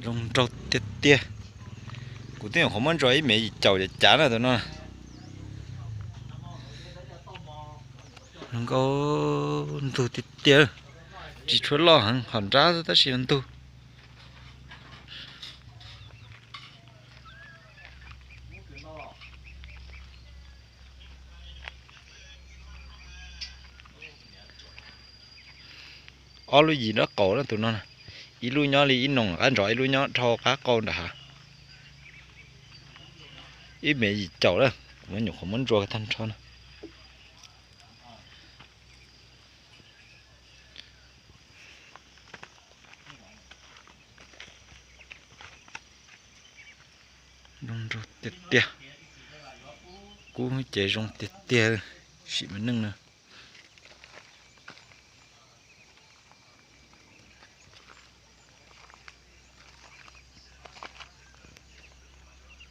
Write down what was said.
Zoo nraug tiag tiag. Kuv twb nyuam qhuav muab ntsuas ib mev yim caum cav cav na tus no. Zoo nkauj, ntug tiag tiag. Tsis tshua loj heev, hom nrab tab sis ntug. Ob lub yim nraub qaum na tus no, ib lub nyob li ib noom qab ntsos, ib lub nyob dhau qab qau nram hav. Ib mev yim caum na, kuv nyuam qhuav muab ntsuas tag nrho na. Zoo nraug tiag tiag. Kub ces zoo tiag tiag. Sim me neej na.